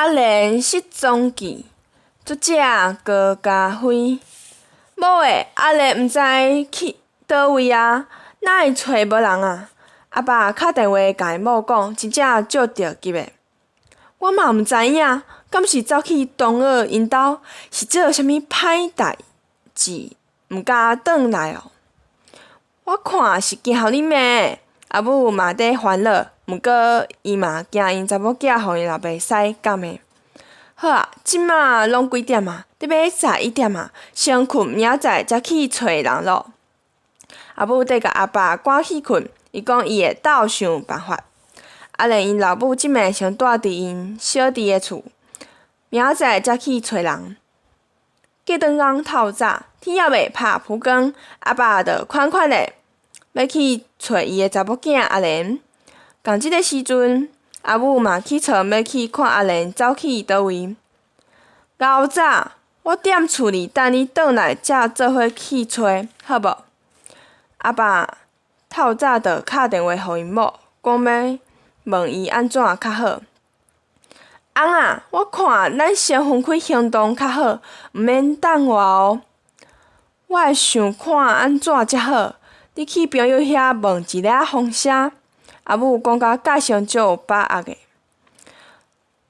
阿蓮失蹤記，作者高嘉輝。某欸，阿蓮毋知去佗位啊？哪會揣無人啊？阿爸敲電話共𪜶某講，真正足著急的。我嘛毋知影，敢是走去同學𪜶兜，是做啥物歹代誌，毋敢轉來哦。我看是驚予你罵，阿母嘛佇煩惱，毋過伊嘛驚𪜶查某囝予𪜶老爸使敢的。好啊，這馬攏幾點啊？欲11點啊，先睏，明仔載才去揣人囉。阿母綴共阿爸趕去睏，伊講伊會鬥想辦法。阿蓮𪜶老母這暝先蹛佇𪜶小弟的厝，明仔載才去揣人。過轉工透早，天猶未拍浮光，阿爸就款款的欲去揣伊的查某囝阿蓮。仝這个時陣，阿母嘛起床欲去看阿蓮走去佗位。𠢕早，我踮厝裡等你轉來，才做伙去揣，好無？阿爸透早就敲電話予𪜶某，講欲問伊按怎較好。翁仔，我看咱先分開行動較好，毋免等我哦。我會想看按怎才好。你去朋友遐問一下風聲。阿母講甲蓋成足有把握的。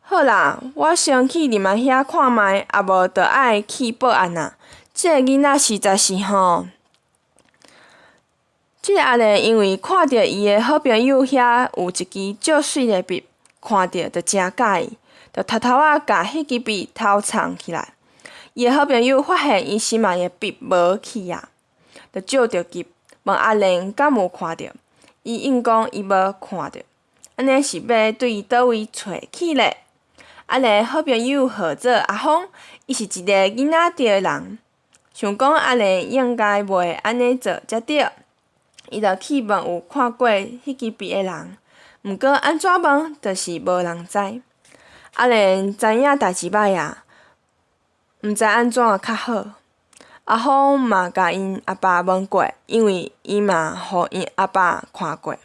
好啦，我先去林仔遐看覓，啊無就愛去報案啊。這个囡仔實在是吼。這个阿蓮因為看著伊的好朋友遐有一支足媠的筆，看著就誠佮意，就偷偷仔共彼支筆偷藏起來。伊的好朋友發現伊心愛的筆無去啊，就足著急，問阿蓮敢有看著。伊應講伊無看著，按呢是欲對佗位揣去咧？阿蓮好朋友號做阿峰，伊是一个囡仔著的人，想講阿蓮應該袂按呢做才對，伊就去問有看過彼支筆的人，毋過按怎問，就是無人知。阿蓮知影代誌歹啊，毋知按怎較好。阿峰嘛共𪜶阿爸問過，因為伊嘛予𪜶阿爸看過，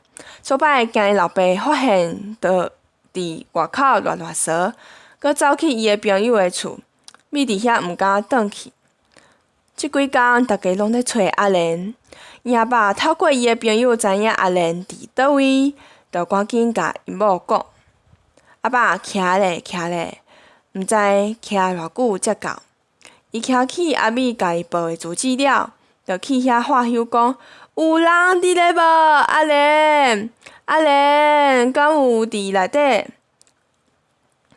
所擺驚𪜶老爸發現，就佇外口囉囉嗦，閣走去伊的朋友的厝，覕佇遐毋敢轉去。這幾工，逐家攏咧揣阿蓮，𪜶阿爸透過伊的朋友知影阿蓮佇佗位，就趕緊共𪜶某講。阿爸徛咧徛咧，毋知徛偌久才到。伊徛起阿美共伊報的住址了，就去遐喝唏講：有人佇咧無？阿蓮，阿蓮，敢有佇內底？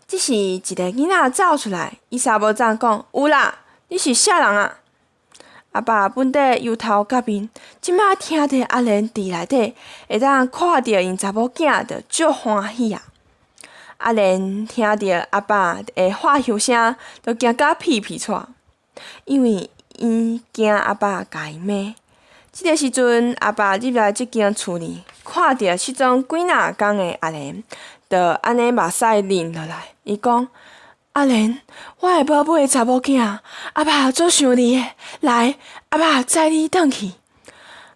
這時，一个囡仔走出來，伊捎無欉講：有啦，你是啥人啊？阿爸本底憂頭結面，這馬聽著阿蓮佇內底，會當看著𪜶查某囝，就足歡喜啊！阿蓮聽著阿爸的喝唏聲，就驚甲屁屁掣。因為伊驚阿爸共伊罵。這个時陣，阿爸入來這間厝裡，看著失蹤幾若工的阿蓮，就按呢目屎淋落來。伊講：阿蓮，我的寶貝查某囝，阿爸足想你的，來，阿爸載你轉去。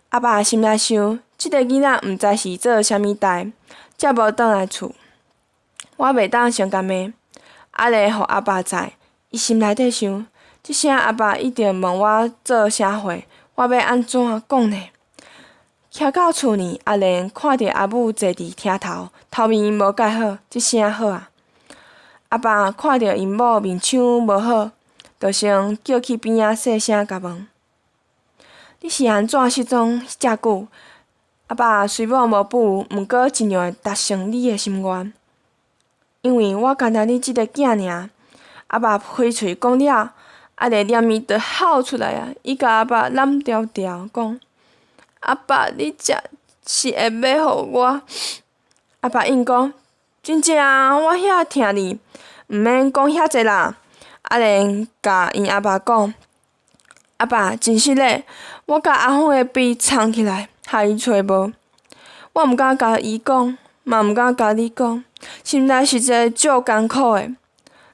阿爸心內想：這个囡仔毋知是做啥物代，才無轉來厝。我袂當先共罵。阿蓮予阿爸載，伊心內底想。這聲阿爸一定問我做啥貨，我欲按怎講呢？徛到厝裡，阿蓮看著阿母坐佇廳頭，頭面無蓋好，這聲好啊！阿爸看著𪜶某面相無好，就先叫去邊仔細聲共問：你是按怎失蹤遮久？阿爸雖罔無富，毋過盡量會達成你的心願，因為我干焦你這个囝爾。阿爸開喙講了。阿蓮連面就哭出來啊！伊共阿爸攬牢牢，講：阿爸，你這是會欲予我？阿爸應講：真正啊，我遐疼你，毋免講遐濟啦。阿蓮共𪜶阿爸講：阿爸，真實的，我共阿峰的筆藏起來，予伊揣無。我毋敢共伊講，嘛毋敢共你講，心內實在足艱苦的。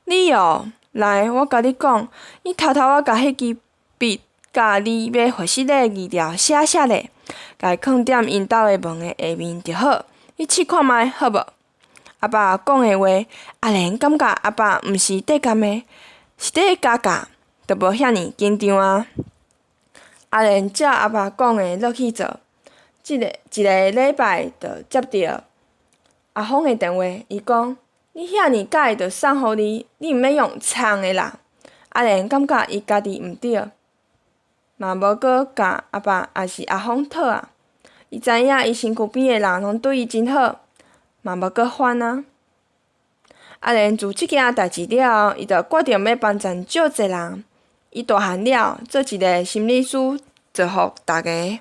你哦。來，我共你講，你偷偷仔共彼支筆佮你欲回信的字條寫寫咧，共伊囥踮𪜶兜的門的下面就好。你試看覓，好無？阿爸講的話，阿蓮感覺阿爸毋是綴含的，是咧加價，就無遐爾緊張啊。阿蓮照阿爸講的落去做，這个一个禮拜就接著阿峰的電話，伊講：你遐爾佮意就送予你，你毋免用藏的啦。阿蓮感覺伊家己毋對，嘛無閣共阿爸抑是阿峰討啊。伊知影伊身軀邊的人攏對伊真好，嘛無閣煩啊。阿蓮自這件代誌了後，伊就決定欲幫贊足濟人。伊大漢了，做一个心理師，造福逐家。